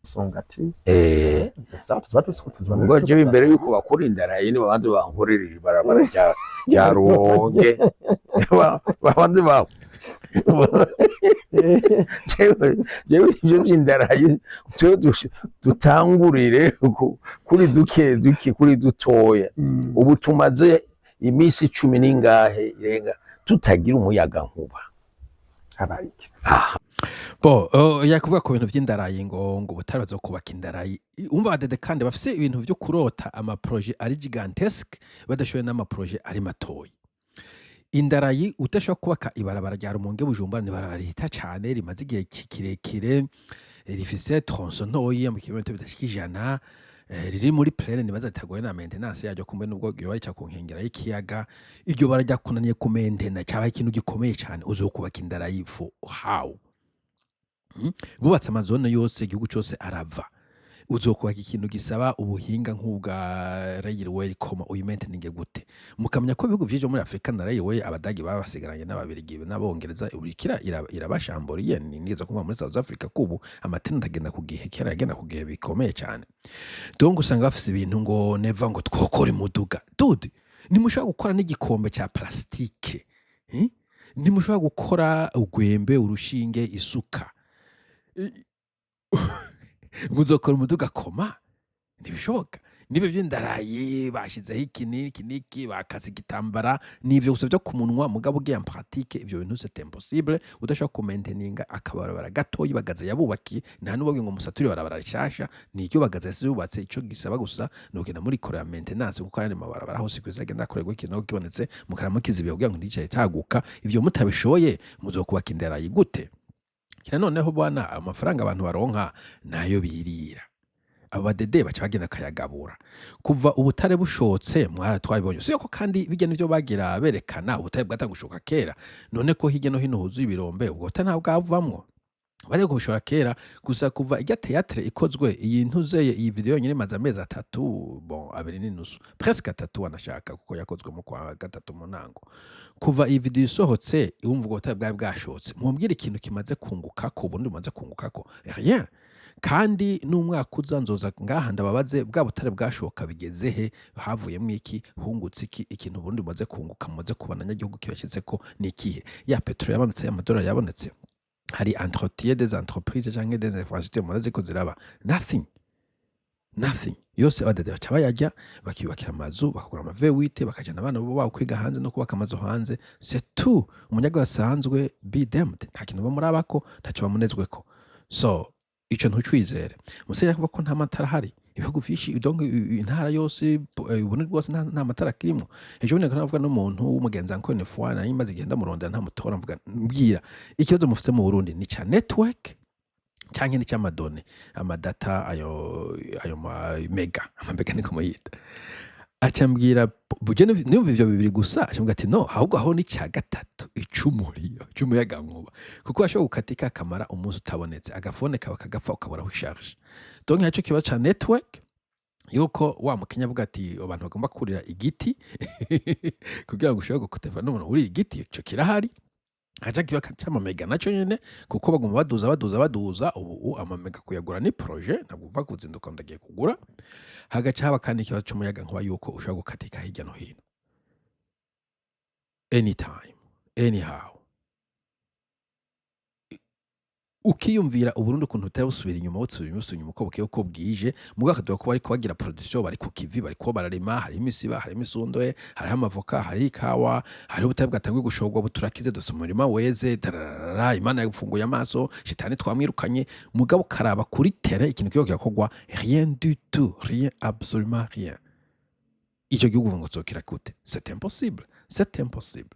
Musongati. Sawa, tuzoba tuzoba Ubwo jewe imbere yuko bakora indarayi ni babanze bankorera ibarabara rya Rumonge. Babanze ba jewe ivyo vy'indarayi, twe dutangurire kuri duke duke, kuri dutoya. Ubu tumaze iminsi 10 n'ingahe irenga tutagira umuyaga nkuba. Habaye iki? Bo yakuvuga ku bintu vy'indarayi, ngo ubutare bazokubaka indarayi. Umva, abadede kandi bafise ibintu vyo kurota ama projets ari gigantesque, badashoboye n'ama projets ari matoyi. Indarayi, udashobora kubaka ibarabara rya Rumonge Bujumbura, ni ibarabara rihita cane, rimaze igihe kirekire, rifise tronçon ntoyi mu kilometero bidashika 100, riri muri plaine, nibaza ritagoye na maintenance yaryo, kumbe nubwo ryoba rica ku nkengera y'ikiyaga. Iryo bara ryakunaniye ku maintenir, cabaye ikintu gikomeye cane, uzokubaka indarayi for how? Bubatse ama zones yose, igihugu cose arava. Uzokubaka ikintu gisaba ubuhinga nk'ubwa railway, koma uyi maintaining gute? Mukamenya ko ibihugu vy'ivyo muri Afrika na railway Abadagi baba basigaranye n'Ababirigi n'Abongereza, urikira irabashamburiye. Ni nigeze kumva muri South Africa ko ubu ama trains atagenda ku gihe, kera yagenda ku gihe bikomeye cane. Donc usanga bafise ibintu ngo neva ngo twokora imuduga. Dude, ntimushobora gukora n'igikombe ca plastique, eh? Ntimushobora gukora urwembe, urushinge, isuka. Muzokora umuduga koma? Ntibishoboka. N'ivyo vy'indarayi, bashizeho iki n'iki n'iki, bakase igitambara, n'ivyo gusa vyo ku munwa. Mugabo ugiye en pratique, ivyo bintu c'est impossible. Udashobora ku maintaininga akabarabara gatoyi Bagaza yabubakiye, nta n'ubabwiye ngo musature ibarabara rishasha, niryo Bagaza yasize yubatse. Ico gisaba gusa ni ukugenda murikorera maintenance, kuko ayandi mabarabara hose kw'isi agenda akorerwa ikintu kibonetse, mukaramukiza ibihe kugira ngo ntigicaye caguka. Ivyo mutabishoboye, muzokubaka indarayi gute? Kira noneho bwana, amafaranga abantu baronka nayo birira, abo badede baca bagenda akayagabura. Kuva ubutare bushotse, mwaratwabibonye, si ko kandi bijya nivyo bagira berekana, ubutare bwatanguye gushoka kera. None ko hirya no hino huzuye ibirombe, ubwo butare ntabwo bwavamwo? Bari kubishora kera gusa. Kuva irya théâtre ikozwe, iyi ntuzeye, iyi video yonyine imaze amezi 3, bon, 2.5, presque 3 wanashaka, kuko yakozwe mu kwa gatatu mu ntango. Kuva iyi video isohotse, wumva ubwo butare bwari bwashotse, mumbwire ikintu kimaze kungukako, Uburundi bumaze kungukako? Rien. Kandi n'umwaka uza nzoza ngaha ndababaze: bwa butare bwashoka bigeze he? Havuyemwo iki? Hungutse iki? Ikintu Uburundi bumaze kunguka, mumaze kubona nyagihugu kibashyitseko, ni ikihe? Ya pétrole yabonetse, amadolari yabonetse, hari entretien des entreprises canke des infrastructures murazi ko ziraba? Nothing, nothing. Yose abadede baca bayarya, bakiyubakira amazu, bakagura ama V8, bakajana abana babo kwiga hanze no kubaka amazu hanze, c'est tout. Umunyagihugu asanzwe, be damned, nta kintu bamurabako, ntaco bamunezweko. So ico ntucwizere. Musenyeri avuga ko nta matara ahari, ibihugu vyinshi, donc intara yose, Uburundi bwose nta matara akirimwo. Ejo bundi navuga n'umuntu w'umugenzi, encore une fois, nari maze igihe ndamurondera ntamutora, mvuga: "Mbwira ikibazo mufite mu Burundi, ni ca network canke ni c'ama données, ama data, ayo ma mega, ama mega niko muyita?" Aca ambwira buje numva ivyo bibiri gusa, aca ambwira ati: "No, ahubwo aho ni ca gatatu, ic'umuriro, c'umuyagankuba, kuko ashobora gukatika akamara umunsi utabonetse, agafone kawe kagapfa, ukabura aho usharge." Donc haco kibazo ca network, yuko wa mukenya avuga ati abantu bagomba kurira igiti kugira ngo ushobore gutelefona n'umuntu uriye igiti, ico kirahari. Haca kiba c'ama méga naco nyene, kuko baguma baduza, baduza, baduza. Ubu ama méga kuyagura ni projet, ntabwo uva kuzinduka ngo ndagiye kugura. Hagaca haba kandi ikibazo c'umuyagankuba, yuko ushobora gukatika hirya no hino anytime, anyhow. Ukiyumvira Uburundi ukuntu butera busubira inyuma, busubira inyuma, busubira inyuma uko bukeye uko bwije. Mugabo akaduha ko bariko bagira production, bari ku kivi, bariko bararima, hariho imisiba, hariho imisundwe, hariho amavoka, hariho ikawa, hariho ubutare bwatanguye gushorwa, buturakize dufise umurima weze tararara, Imana yafunguye amaso, shetani twamwirukanye. Mugabo ukaraba kuri terrain ikintu kiriko kirakorwa, rien du tout, rien, absolument rien. Ico gihugu ngo nzokira gute? C'est impossible, c'est impossible.